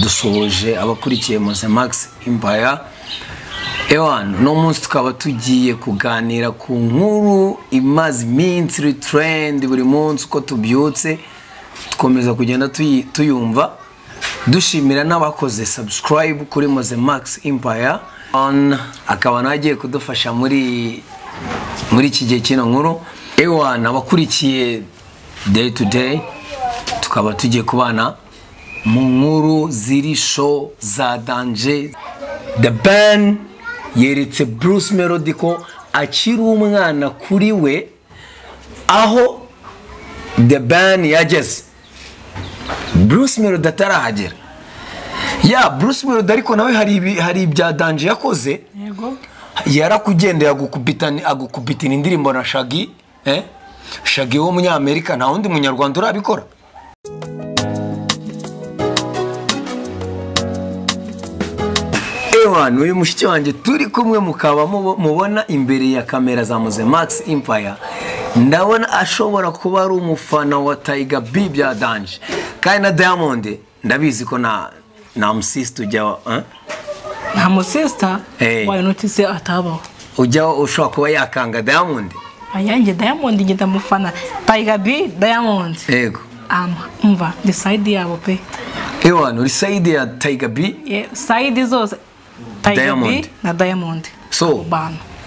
Dusoje abakurikiye Mose Max Empire. Ewan, no munsi tukaba tugiye kuganira ku nkuru imaze iminsi trend buri munsi uko tubyutse tukomeza kugenda tuyumva. Dushimira n'abakoze subscribe kuri Mose Max Empire. On akaba nagiye kudufasha muri iki gihe kino nkuru. Ewan, abakurikiye day to day tukaba tugiye kubana mu nkuru ziri show za danger. The Ben yeretse Bruce Melody ko akiri umwana kuri we, aho The Ben yageze Bruce Melody atarahagera. Ya Bruce Melody ariko nawe hari ibya danger yakoze. Yego, yarakugendeye agukubitana indirimbo na Shaggy, Shaggy wo munyamerika, nta wundi munyarwanda urabikora. Ewan, uyu mushiki wanjye turi kumwe mukaba mubona imbere ya kamera za Mose Max Empire, ndabona ashobora kuba ari umufana wa Tiger B bya danger, kandi na Diamond ndabizi ko na musista ujya nta musista wayo notise atabaho ujya ushobora kuba yakanga Diamond. Ayanjye Diamond ngenda mufana Tiger B Diamond. Yego, umva the side yabo pe. Ewan, uri side ya Tiger B? Yeah, side zose Tiger B na Diamond. So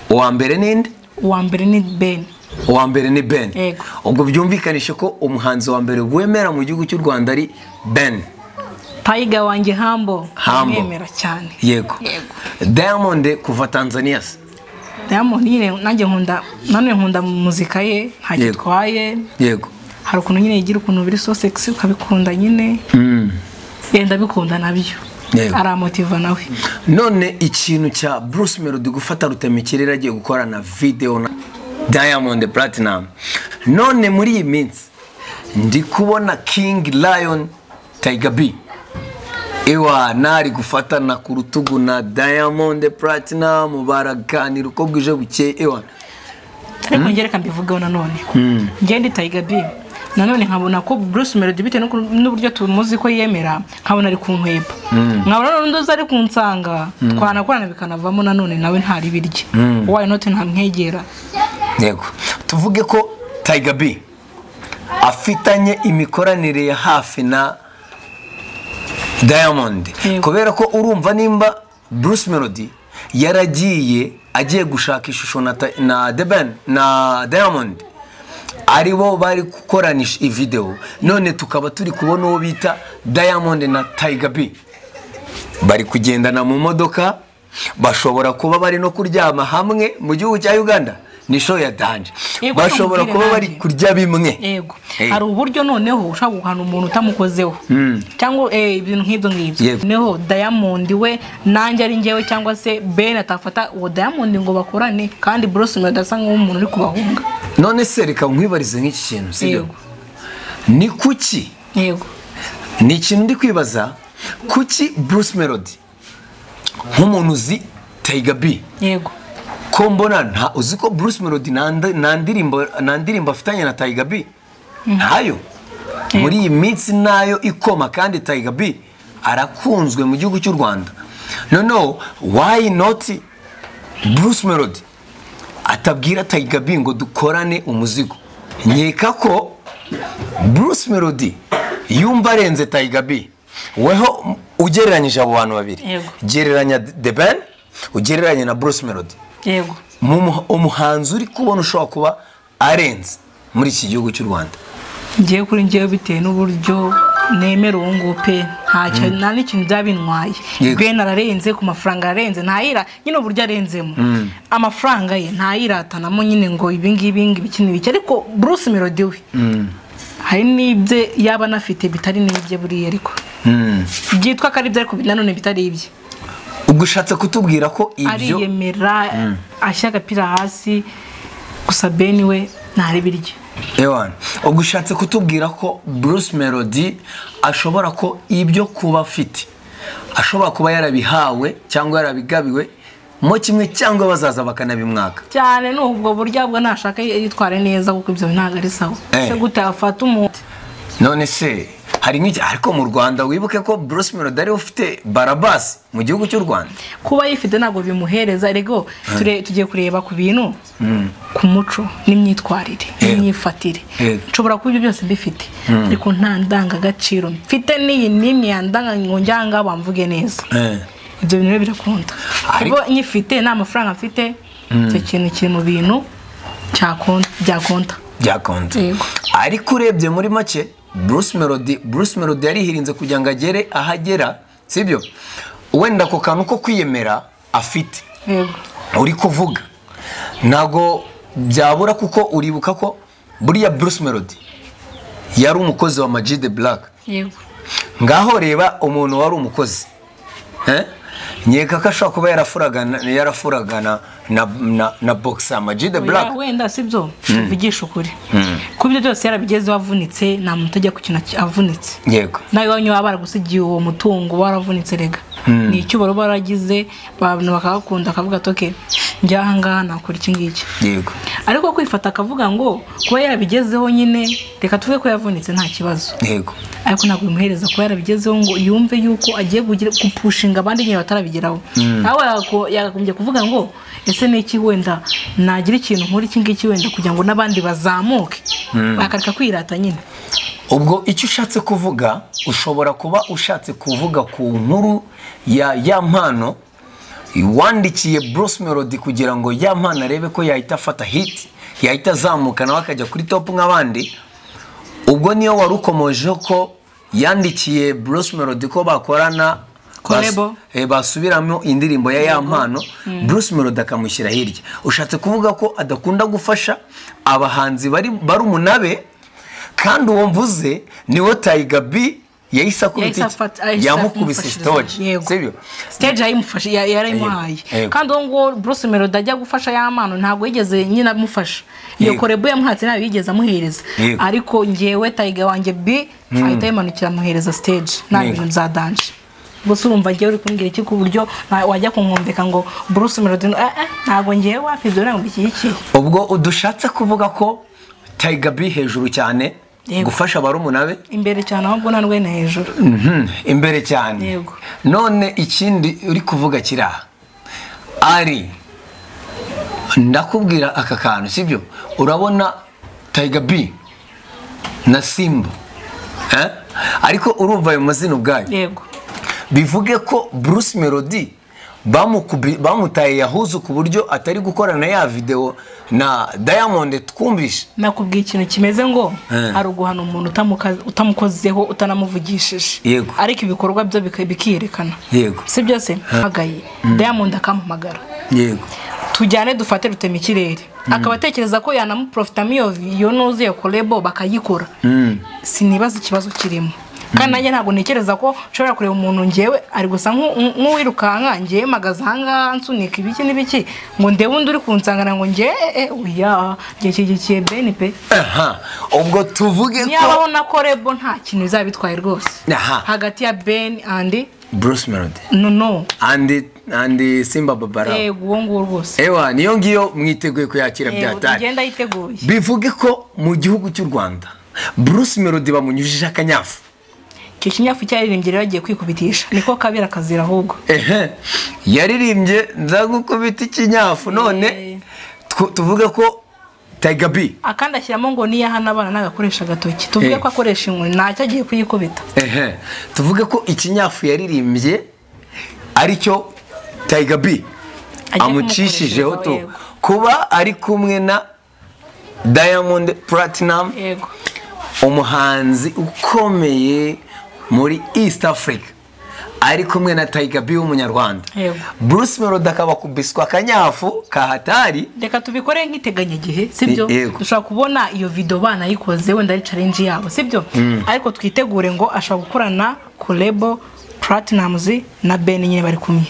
uwa mbere ninde? Uwa mbere ni Ben. Uwa mbere ni Ben. Yego. Ubwo byumvikanishe ko umuhanzi wa mbere wemera mu gihugu cy'u Rwanda ari Ben. Tiger wanjye Humble. Mwemera cyane. Yego. Diamond kuva Tanzania. Diamond nyine nanjye nkunda, nanone nkunda muzika ye, ntagitwaye. Yego. Hari ukuntu nyine yigira ukuntu biri so sexy ukabikunda nyine. Yenda bikunda nabyo. Aramotiva nawe. None ikintu cya Bruce Melody gufata rutemikirere agiye gukora na video na Diamond Platinum. None muri iyi minsi ndi kubona King Lion Tiger B ewa nari gufatana ku rutugu na Diamond Platinum, baraganira uko bwije buke. Ewa ariko ngereka mbivugaho nanone ngende Tiger B nanone nkabona ko Bruce Melody bite n'uburyo tumuzi ko yemera, nkabona ari kunkweba, nkabona n'undi ari kunsanga twanakorana bikanavamo nanone nawe ntari birye. Why not ntamwegera. Yego, tuvuge ko Tiger B afitanye imikoranire ya hafi na Diamond. Kubera ko urumva nimba Bruce Melody yaragiye agiye gushaka ishusho na The Ben na Diamond, aribo bari gukoranisha video, none tukaba turi kubona uwo bita Diamond na Tiger B bari kugendana mu modoka, bashobora kuba bari no kuryama hamwe mu gihugu cya Uganda. Ni show ya danger. Bashobora kuba bari kurya bimwe. Yego. Hari uburyo noneho ushaka guhana umuntu utamukozeho cyangwa ibintu nk'ibyo ngibyo. Noneho Diamond we nanjye ari ngewe cyangwa se Ben atafata uwo Diamond ngo bakorane, kandi Bruce Melody asa nk'umuntu uri kubahunga. None se reka nkwibarize nk'iki kintu, sibyo? Ni kuki? Yego. Ni ikintu ndi kwibaza, kuki Bruce Melody nk'umuntu uzi Tiger B? Yego. Ko mbona nta uzi ko Bruce Melody nta ndirimbo afitanye na Tiger B? Ntayo. Muri iyi minsi nayo ikoma, kandi Tiger B arakunzwe mu gihugu cy'u Rwanda. No, why not Bruce Melody atabwira Tiger B ngo dukorane umuzigo? Nkeka ko Bruce Melody yumva arenze Tiger B. Weho ugereranyije abo bantu babiri, gereranya The Ben ugereranye na Bruce Melody. Yego. Umuhanzi uri kubona ushobora kuba arenze muri iki gihugu cy'u Rwanda. Ngiye kuri ngiye bitewe n'uburyo nemera uwo nguwo pe, ntacyo nta n'ikintu byabintwaye. Ben ararenze ku mafaranga arenze, ntayira nyine uburyo arenzemo amafaranga ye ntayiratanamo nyine ngo ibi ngibi ibiki n'ibiki. Ariko Bruce Melody we hari n'ibye yaba anafite bitari n'ibye buriya, ariko byitwa ko ari ibye ariko nanone bitari ibye. Ubwo ushatse kutubwira ko ibyo ariyemera ashyira agapira hasi, gusa Ben we ntari birye. Ewan, ubwo ushatse kutubwira ko Bruce Melody ashobora ko ibyo kuba afite ashobora kuba yarabihawe cyangwa yarabigabiwe mo kimwe cyangwa bazaza bakanabimwaka cyane. N'ubwo buryo bwo nashaka yitware neza kuko ibyo ntago ari sawa. Se gute afata umuntu? None se Hari nk'iki, ariko mu Rwanda wibuke ko Bruce Melody ari ufite Barabasi mu gihugu cy'u Rwanda. Kuba yifite ntabwo bimuhereza. Erego tugiye kureba ku bintu, ku muco n'imyitwarire n'imyifatire. Nshobora kuba ibyo byose mbifite, ariko nta ndangagaciro mfite n'iyi n'imwe yandanga ngo njyanga bamvuge neza. Ibyo bintu rero birakunda. Kuba nyifite nta mafaranga mfite, icyo kintu kiri mu bintu byakonta. Byakonta. Ariko urebye muri make Bruce Melody yarihirinze kugira ngo agere ahagera, sibyo? Wenda ako kantu ko kwiyemera afite. Yego. Uri kuvuga ntago byabura, kuko uribuka ko buriya Bruce Melody yari umukozi wa Majid Black. Yego. Ngaho reba umuntu wari umukozi. Nkeka ko ashobora kuba yarafuragana na boxer Majid Black. Wenda sibyo, tuvugisha ukuri. Ku byo byose yarabigezeho avunitse, nta muntu utajya gukina avunitse. Yego. Nawe wanyu waba baragusigiye uwo mutungo waravunitse rega. Ni icyubaro baragize, abantu bakagukunda akavuga ati okay, njya aha ngaha nakora iki ngiki. Yego. Ariko kwifata akavuga ngo kuba yarabigezeho nyine, reka tuvuge ko yavunitse nta kibazo. Yego. Ariko ntabwo bimuhereza kuba yarabigezeho ngo yumve yuko agiye gupushinga abandi nyine batarabigeraho. Nawe yakagombye kuvuga ngo ese ni iki wenda nagira ikintu nkora iki ngiki wenda kugira ngo n'abandi bazamuke, bakareka kwirata nyine. Ubwo icyo ushatse kuvuga, ushobora kuba ushatse kuvuga ku nkuru ya mpano wandikiye Bruce Melody kugira ngo ya mpano arebe ko yahita afata hit, yahita azamuka nawe akajya kuri top nk'abandi. Ubwo niyo wari ukomojeho ko yandikiye Bruce Melody ko bakorana basubiramo indirimbo ya mpano, Bruce Melody akamushyira hirya. Ushatse kuvuga ko adakunda gufasha abahanzi barumunabe, kandi uwo mvuze niwo Tiger B yahise akubita, yamukubise stage. Sibyo? Stage yayimufashe, yarayimuhaye. Kandi uwo ngo Bruce Melody ajya gufasha ya mpano ntabwo yigeze nyine amufasha. Iyo korebo yamuhatse ntabwo yigeze amuhereza. Ariko ngewe Tiger wanjye B ahita yimanukira amuhereza stage. Nta bintu bya danger. Gusa urumva ngewe uri kumbwira iki ku buryo wajya kunkumvika ngo Bruce Melody ntabwo ngewe wapi ibyo ntabwo mbishyigikiye. Ubwo udushatse kuvuga ko Tiger B hejuru cyane gufasha barumunabe imbere cyane, ahubwo nta rwene hejuru. Imbere cyane. Yego. None ikindi uri kuvuga kiraha ari ndakubwira aka kantu, sibyo? Urabona Tiger B na Simba, ariko urumva ayo mazina ubwayo. Yego. Bivuge ko Bruce Melody bamutaye yahuzu ku buryo atari gukorana ya video na Diamond twumvishe. Nakubwiye ikintu kimeze ngo ari uguhana umuntu utamukozeho utanamuvugishije. Ariko ibikorwa byo bikiyerekana. Yego. Si byose hagaye Diamond akamuhamagara. Yego. Tujyane dufate rutema ikirere. Akaba atekereza ko yanamuprofitamo iyo nuzuye kolebo bakayikora. Sinibaza ikibazo kirimo. Kandi nanjye ntabwo ntekereza ko nshobora kureba umuntu ngewe ari gusa nk'uwirukanka ngewe magaza ahangaha nsunika ibiki n'ibiki ngo ndebe undi uri kunsangana ngo ngewe oya ngiye shyigikiye Ben pe. Aha, ubwo tuvuge ko niba abona ko rebo nta kintu bizabitwaye rwose. Hagati ya Ben and Bruce Melody. No. And Simba Babara. Yego, uwo nguwo rwose. Ewa, niyo ngiyo mwiteguye kuyakira byatari. Ngenda yiteguye. Bivuge ko mu gihugu cy'u Rwanda Bruce Melody bamunyujije akanyafu. Icyo kinyafu cyaririmbye rero agiye kwikubitisha, niko kabira kazira ahubwo. Yaririmbye nzagukubita ikinyafu, none tuvuge ko Tiger B akandi ashyiramo ngo niya hana abana nagakoresha agatoki, tuvuge ko akoresha inkoni ntacyo agiye kuyikubita. Tuvuge ko ikinyafu yaririmbye aricyo Tiger B amucishijeho tu kuba ari kumwe na Diamond Platinum, umuhanzi ukomeye muri East Africa, ari kumwe na Tiger B w'umunyarwanda. Bruce Melody akaba kubiswa akanyafu kahatari. Reka tubikore nk'iteganyagihe, sibyo? Dushobora kubona iyo video banayikoze wenda ari challenge yabo, sibyo? Ariko twitegure ngo ashobora gukorana collabo Platinumz na Ben nyine bari kumwe.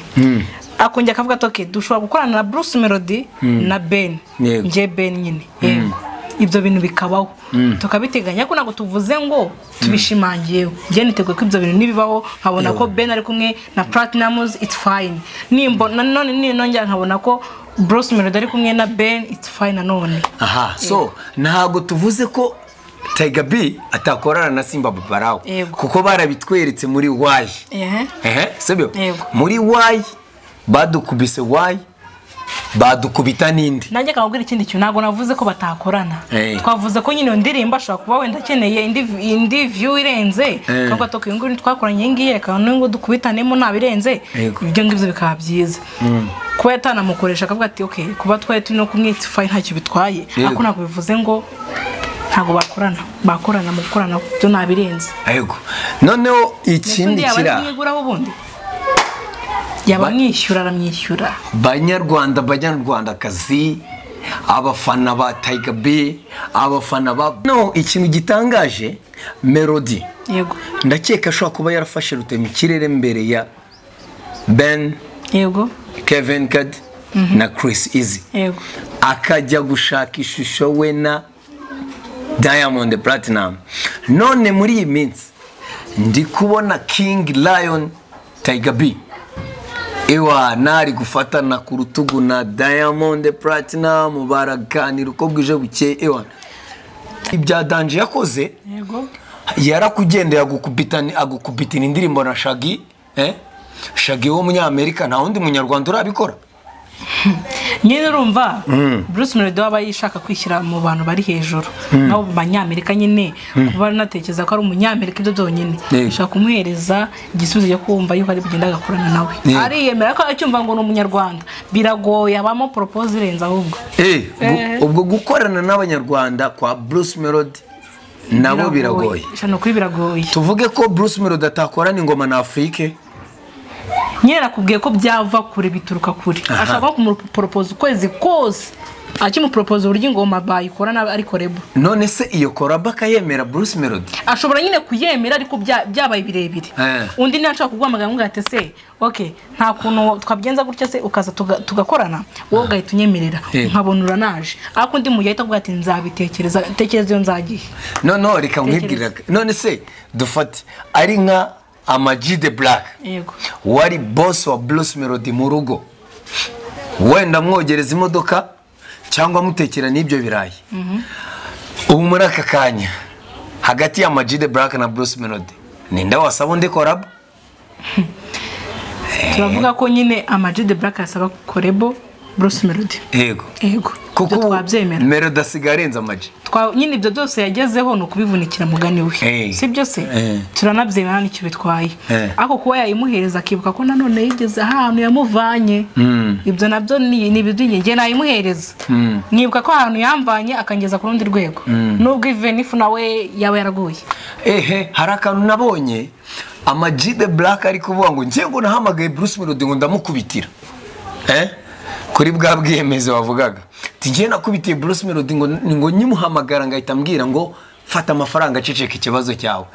Akongera akavuga ati okay, dushobora gukorana na Bruce Melody na Ben. Nje Ben nyine. Yego. Ibyo bintu bikabaho tukabiteganya, ko ntabwo tuvuze ngo tubishimangiyeho. Njye niteguye ko ibyo bintu nibibaho nkabona ko Ben ari kumwe na Platinumz, it's fine. Nimbona none ninongera nkabona ko Bruce Melody ari kumwe na Ben, it's fine nanone. Aha, so ntabwo tuvuze ko Tiger B atakorana na Simba Babarawo kuko barabitweretse muri Y. Sibyo? Muri Y badukubise Y badukubita nindi. Nanjye akabwira ikindi kintu, ntago navuze ko batakorana. Twavuze ko nyine ndirimba ashobora kuba wenda akeneye indi view irenze, cyangwa toke ngo twakoranye ngiye reka ngo dukubitanemo nabirenze, ibyo ngibyo bikaba byiza. Kuba yatanamukoresha akavuga ati okay, kuba twari turi no kumwitify ntacyo bitwaye, ariko ntabwo bivuze ngo ntago bakorana, bakorana mu gukorana byo nabirenze. Yego. Noneho ikindi kira yaba mwishyura aramwishyura. Banyarwanda, banyarwandakazi, abafana ba Tiger B, abafana ba no ikintu gitangaje Melody. Yego. Ndakeka ashobora kuba yarafashe rutemikirere mbere ya Ben. Yego. Kevin Kad na Chris Easy. Yego. Akajya gushaka ishusho we na Diamond Platinum. None muri iyi minsi ndi kubona King Lion Tiger B ewa nari gufatana ku rutugu na Diamond Platinum baraganira uko bwije buke. Ewa ibya Danje yakoze, yego, yarakugendeye agukubitana indirimbo na Shaggy, Shaggy wo munyamerika, nta wundi munyarwanda urabikora. Nyine urumva Bruce Melody aba yishaka kwishyira mu bantu bari hejuru nabo banyamerika nyine, kuba natekereza ko ari umunyamerika ibyo byonyine ushaka kumuhereza igisubizo cyo kumva yuko ari bugenda agakorana nawe, ariyemera ko acyumva ngo ni umunyarwanda biragoye, abamo propose irenze ahubwo. Ubwo gukorana n'abanyarwanda kwa Bruce Melody nabo biragoye. Shano kuri biragoye. Tuvuge ko Bruce Melody atakorana ingoma na Afrique. Nyine nakubwiye ko byava kure bituruka kure. Ashaka kumupropose ukwezi kose akimupropose uburyo ingoma bayikorana ariko rebo. None se iyo koraba akayemera Bruce Melody? Ashobora nyine kuyemera ariko byabaye birebire. Undi ntashaka kuguhamagara ngo ati se okay nta kuntu twabigenza gutya se ukaza tugakorana wowe ugahita unyemerera nkabona uranaje, ariko undi mu yahita avuga ati nzabitekereza tekereza iyo nzagiye. No reka nkwibwira. None se dufate ari nka Ama-G The Black. Yego. Wari boss wa Bruce Melody mu rugo. Wenda mwogereza imodoka cyangwa mutekera n'ibyo birayi. Ubu muri aka kanya hagati ya Ama-G The Black na Bruce Melody ninde wasaba undi collab? Turavuga ko nyine Ama-G The Black asaba collab Bruce Melody. Yego. Yego. Kuko twabyemera. Melody asigaye arenze Ama-G. Nyine ibyo byose yagezeho ni ukubivunikira mugani we. Si byo se? Turanabyemera nicyo bitwaye. Ariko kuba yayimuhereza akibuka ko nanone yigeze ahantu yamuvanye. Ibyo nabyo ni ibidinye nayimuhereza. Nibuka ko ahantu yamvanye akangeza ku rundi rwego. Nubwo even if nawe yaba yaraguye. Hari akantu nabonye Ama-G The Black ari kuvuga ngo ngiye ngo nahamagaye Bruce Melody ngo ndamukubitira. Kuri bwa bwiyemeze wavugaga ngiye nakubitiye Bruce Melody ngo nyimuhamagara ngahita ambwira ngo fata amafaranga aceceka ikibazo cyawe.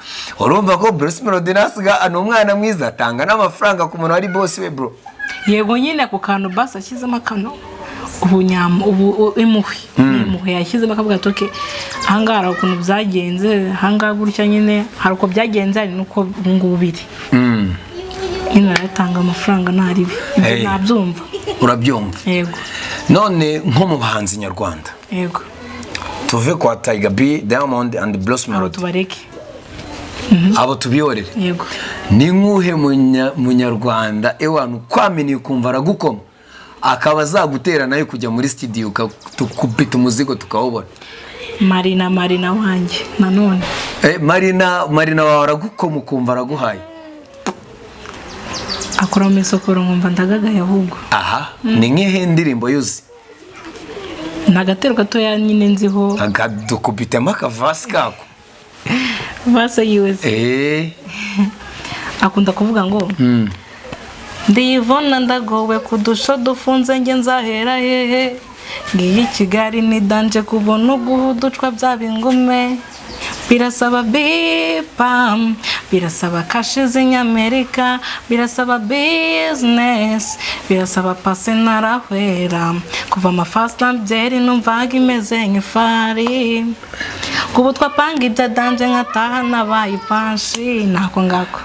Urumva ko Bruce Melody nasiga ni umwana mwiza atanga n'amafaranga ku muntu wari boss we bro. Yego nyine ako kantu basi ashyizemo akano ubu impuhwe yashyizemo akavuga ati okay ahangaha hari ukuntu byagenze, ahangaha gutya nyine hari uko byagenze hari nuko ngubu biri. Nyine aratanga amafaranga ntaribi ibyo nabyumva. Urabyumva? Yego. None nko mu bahanzi nyarwanda. Yego. Tuve kwa Tiger B, Diamond and Bruce Melody. Tubareke. Abo tubiyorere. Yego. Ni nkuhe munyarwanda ewana ukwaminiye ukumva aragukoma akaba azagutera nayo kujya muri studio tukubita umuzigo tukawubona? Marina wanjye nanone. Marina wawe aragukoma ukumva araguhaye. Akora mu isoko nkumva ndagagaye ahubwo. Aha, ni nkihe ndirimbo yuzi? Nagatero gatoya nyine nziho. Agadukubitemo akavasi kako. Vase yiwe. Akunda kuvuga ngo ndiyivona ndagowe kudusho dufunze nge nzahera hehe, ngiye Kigali ni danje kubona uguhuducwa bya bingume, birasaba bipam, birasaba kashe z'Inyamerika, birasaba business, birasaba pase narahwera, kuva amafasta byeri numvaga imeze nk'ifari, kubu twapanga ibya danje nkataha nabaye panshi nako ngako.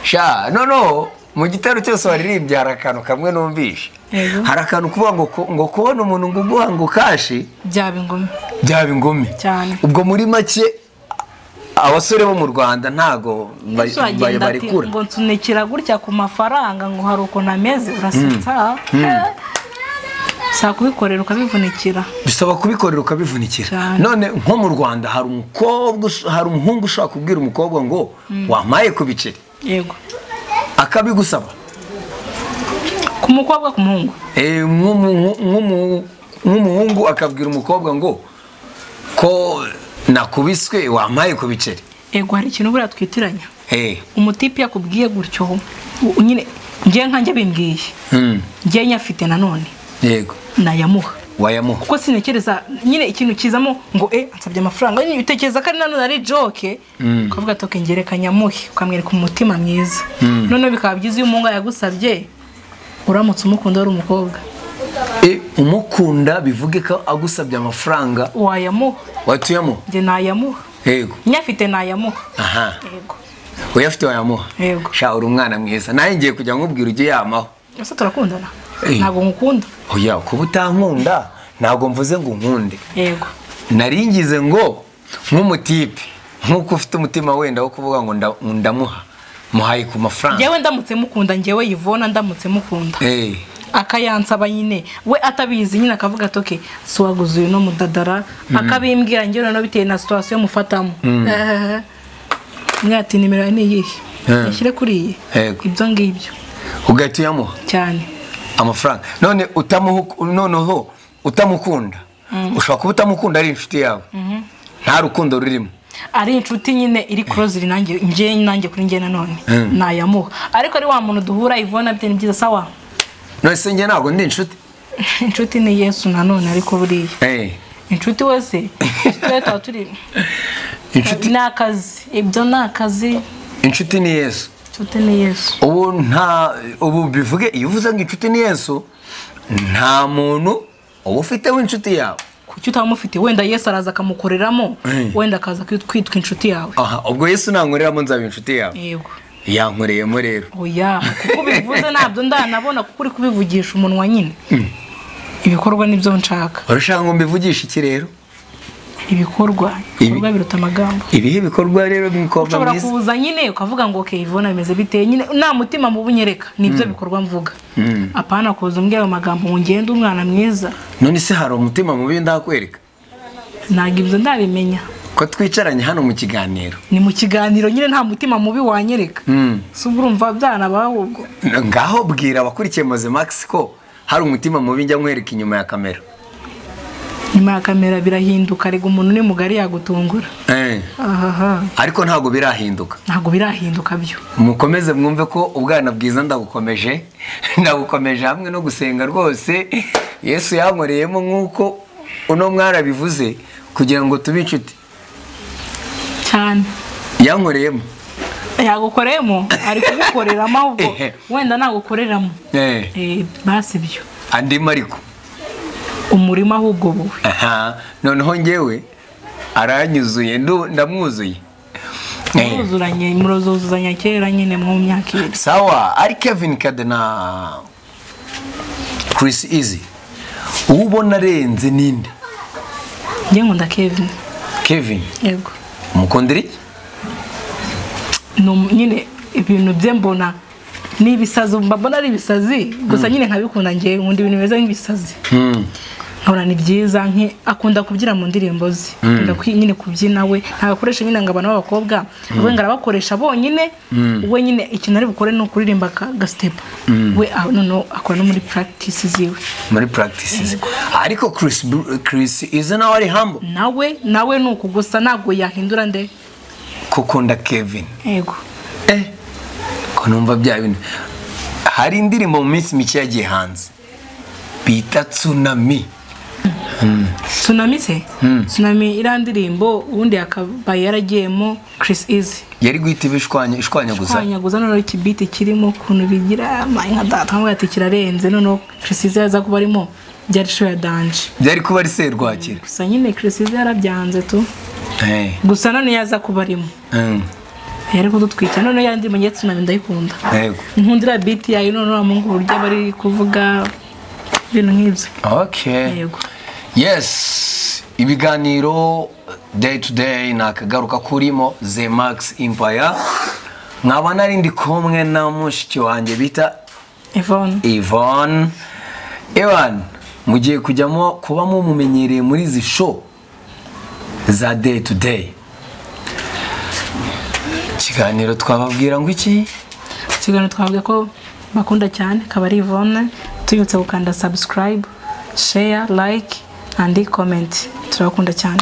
Sha no Mu gitero cyose waririmbye hari akantu kamwe numvishe. Hari akantu kuvuga ngo kubona umuntu ngo uguha ngo kashi byaba ingumi. Byaba ingumi. Cyane. Ubwo muri make abasore bo mu Rwanda ntago barekura. Ngo nsunekera gutya ku mafaranga ngo hari uko nameze urasetsa. Sa kubikorera ukabivunikira. Bisaba kubikorera ukabivunikira. None nko mu Rwanda hari umukobwa, hari umuhungu ushaka kubwira umukobwa ngo wampaye ku biceri. Yego. Akabigusaba. Ku mukobwa ku muhungu? Nk'umuhungu akabwira umukobwa ngo ko nakubiswe wampaye ku biceri. Yego, hari ikintu buriya twitiranya. Umutipe yakubwiye gutyo nyine ngiye nkanjye bimbwiye. Ngiye nyafite nanone. Yego. Nayamuha. Wayamuha. Kuko sinekereza nyine ikintu kizamo ngo ansabye amafaranga, nyine utekereza ko ari nanone ari joke, ukavuga ati okay ngereka nyamuhe, ukamwereka umutima mwiza. None bikaba byiza iyo umungu yagusabye uramutse umukunda ari umukobwa. Umukunda bivuge ko agusabye amafaranga wayamuha. Watuyamuha? Nge nayamuha. Yego. Nyafite nayamuha. Aha. Yego. Uyafite wayamuha? Yego. Sha uri umwana mwiza. Naye ngiye kujya nkubwira ujye yamaho. Ese turakundana? Ntabwo ngukunda. Oya, kuba utankunda ntabwo mvuze ngo nkunde. Yego. Naringize ngo nk'umutipe nkuko ufite umutima wenda wo kuvuga ngo ndamuha muhaye ku mafaranga. Ngewe ndamutse mukunda, ngewe Yvonne ndamutse mukunda. Akayansaba nyine we atabizi nyine akavuga ati okay swaguze uyu no mudadara, akabimbwira ngewe no biteye na situation mufatamo. Mwati nimero ni iyihe? Ishyire kuri iyi. Ibyo ngibyo. Ugahita uyamuha? Cyane. Amafaranga. None noneho utamukunda. Ushobora kuba utamukunda ari inshuti yawe. Nta rukundo rurimo. Ari inshuti nyine iri close nanjye nge nanjye kuri nge nanone nayamuha. Ariko ari wa muntu duhura Yvonne bite ni byiza sawa. None se nge ntabwo ndi inshuti? Inshuti ni Yesu nanone ariko buriya. Inshuti wese twe turi inshuti nakazi ibyo nakazi. Inshuti ni Yesu. Inshuti ni Yesu. Ubu nta ubu bivuge iyo uvuze ngo inshuti ni Yesu nta muntu uba ufite w'inshuti yawe. Kuki utamufite? Wenda Yesu araza akamukoreramo, wenda akaza kwitwa inshuti yawe. Aha, ubwo Yesu nankoreramo nzaba inshuti yawe. Yego. Yankoreyemo rero. Oya, kuko bivuze nabyo ndanabona kuko uri kubivugisha umunwa nyine. Ibikorwa nibyo nshaka. Urashaka ngo mbivugishe iki rero? Ibikorwa biruta amagambo. Ibihe bikorwa rero b'umukobwa mwiza. Ushobora kuza nyine ukavuga ngo okay Yvonne bimeze biteye nyine nta mutima mubi unyereka nibyo bikorwa mvuga. Apana kuza umbwira ayo magambo ngo ngende umwana mwiza. None se hari umutima mubi ndakwereka? Ntabwo ibyo ndabimenya. Ko twicaranye hano mu kiganiro. Ni mu kiganiro nyine nta mutima mubi wanyereka. Si urumva byanabaho ubwo. Ngaho bwira abakurikiye Mozemax ko hari umutima mubi njya nkwereka inyuma ya kamera. Nyuma ya kamera birahinduka, rega umuntu ni mugari yagutungura. Aha. Ariko ntago birahinduka. Ntago birahinduka byo. Mukomeze mwumve ko ubwana bwiza ndabukomeje. Ndabukomeje hamwe no gusenga rwose. Yesu yankoreyemo nkuko uno mwara bivuze kugira ngo tube inshuti. Cyane. Yankoreyemo. Yagukoreyemo, ari kugukoreramo ahubwo wenda nagukoreramo. Basi byo. Andi mariko. Umurima ahubwo buwe. Aha, noneho ngewe aranyuzuye ndamwuzuye. Muruzuranye, muruzuzanya kera nyine mu myaka ibiri. Sawa, ari Kevin Kade na Chris Easy. Ubona arenze ninde? Nge nkunda Kevin. Kevin? Yego. Umukundira iki? No nyine ibintu bye mbona ni ibisazi, mbona ari ibisazi gusa nyine nkabikunda nge nkunda ibintu bimeze nk'ibisazi. Nkabona ni byiza nke akunda kubyina mu ndirimbo ze. Akunda nyine kubyina we ntabakoresha nyine ngo abantu b'abakobwa we ngo arabakoresha bonyine we nyine ikintu ari bukore no kuririmba ka step we noneho akora no muri practice ziwe. Muri practice. Ariko Chris Easy nawe ari humble. Nawe nuko gusa ntabwo yahindura nde kukunda Kevin. Yego. Ko numva bya bintu. Hari indirimbo mu minsi mike yagiye hanze bita Tsunami. Tsunami se? Tsunami iriya ndirimbo ubundi yakabaye yaragiyemo Chris Easy. Yari guhita ishwanyaguza. Ishwanyaguza noneho ikibiti kirimo ukuntu bigira nka data nkavuga ati kirarenze noneho Chris Easy yaza kuba arimo byari show ya danje. Byari kuba ari serwakira. Gusa nyine Chris Easy yarabyanze tu. Gusa none yaza kuba arimo. Yari kudutwikira noneho ya ndirimbo ngiye Tsunami ndayikunda. Yego. Nkundira beat yayo, noneho mu uburyo bari kuvuga ibintu nk'ibyo. Okay. Yego. Yes, ibiganiro day to day nakagaruka kurimo The Max Empire, nkaba nari ndi kumwe na mushiki wanjye bita Yvonne. Yvonne. Ewan, mugiye kujyamo kuba mumumenyereye muri izi show za day to day. Ikiganiro twababwira ngo iki? Ikiganiro twavuga ko bakunda cyane akaba ari Yvonne, tubibutsa gukanda subscribe, share, like and comment. Turabakunda cyane.